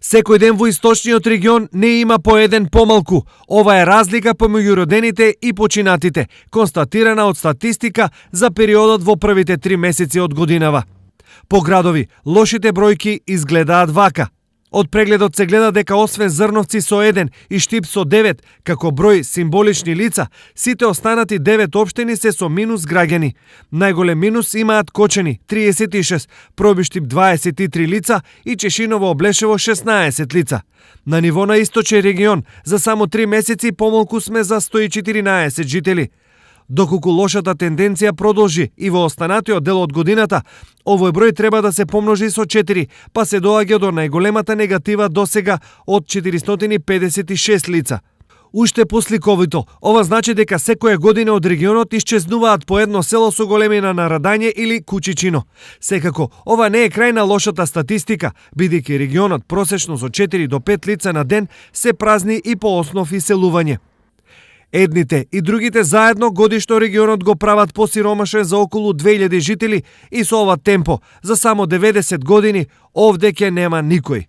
Секој ден во источниот регион не има по еден помалку. Ова е разлика помеѓу родените и починатите, констатирана од статистика за периодот во првите 3 месеци од годинава. По градови, лошите бројки изгледаат вака. Од прегледот се гледа дека освен Зрновци со 1 и Штип со 9, како број символични лица, сите останати 9 општини се со минус граѓани. Најголем минус имаат Кочани 36, Пробиштип 23 лица и Чешиново Облешево 16 лица. На ниво на источен регион, за само 3 месеци помалку сме за 114 жители. Доколку лошата тенденција продолжи и во останатиот дел од годината, овој број треба да се помножи со 4, па се доаѓа до најголемата негатива досега од 456 лица. Уште посликовито, ова значи дека секоја година од регионот исчезнуваат по едно село со големина на Радање или Кучичино. Секако, ова не е крај на лошата статистика, бидејќи регионот просечно со 4 до 5 лица на ден се празни и по основ иселување. Едните и другите заедно годишно регионот го прават посиромашен за околу 2000 жители и со ова темпо за само 90 години овде ќе нема никој.